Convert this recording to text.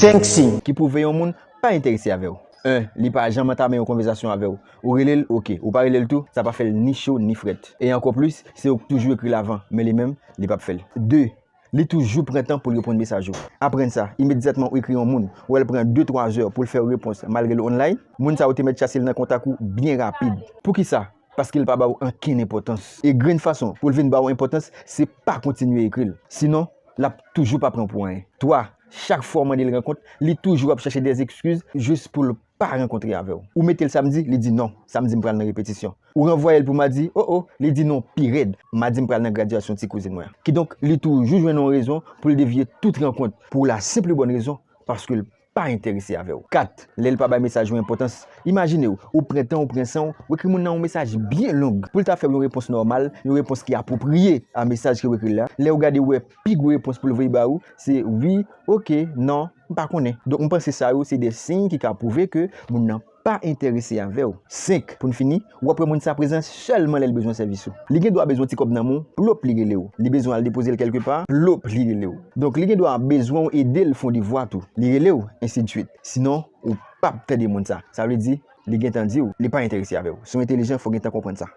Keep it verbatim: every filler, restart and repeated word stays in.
Thanks sign ki pwouve yon moun pa enterese avè w. En, li pa janm antame yon konvèsasyon avè w. Ou rele l, oke. Ou pa rele l tou, sa pa fè l ni cho ni frèt. E ankò plis, se ou k toujou ekri l avan, men li menm, li p ap fè l. De, li toujou pran tan pou l reponn mesaj ou. Aprann sa, imedyatman ou ekri yon moun, ou wè l pran de twa zè pou l fè w repons malgre l online, moun sa ou te mèt chase l nan kontak ou byen rapid. Poukisa? Paske l pa ba w ankenn enpòtans. E grenn fason pou l vin ba w enpòtans, se pa kontinye ekri l. Sinon, l ap toujou pa pran w pou anyen. Twa, chak fwa w mande l rankont, li toujou ap chèche dè ekskiz jis pou l pa rankontre avè w. Ou mete l samdi, li di non, samdi m pral nan repetisyon. Ou ranvwaye l pou madi, o o, li di non pi rèd, madi m pral nan gradyasyon ti kouzin mwen an. Kidonk, li toujou jwenn yon rezon pou l devye tout rankont, pou la senp e bòn rezon, paske l pa enterese avè w. Kat, lè l pa bay mesaj ou enpòtans, imajine w, ou pran tan, ou pran san w, ou ekri moun nan yon mesaj byen long pou l ta fè w yon repons nòmal, yon repons ki apwopriye a mesaj ke w ekri l la. Lè w gade, w wè pi gwo repons pou l voye ba ou, se wi, oke, non, m pa konnen. Donk, m panse sa yo se de siy ki ka pwouve ke moun nan pa enterese avè w. Senk, pou n fini, w ap wè moun sa prezan sèlman lè l bezwen sèvis ou. Li gen dwa bezwen ti kòb nan men w, plop li rele w. Li bezwen al depoze l kèlkepa, plop li rele w. Donk, li gen dwa bezwen w ede l fè yon devwa tou. Li rele w, ensidsuit. Sinon, ou p ap tande moun sa. Sa vle di, li gentan di w, li pa enterese avè w. Si w entèlijan, fò w gentan konprann sa.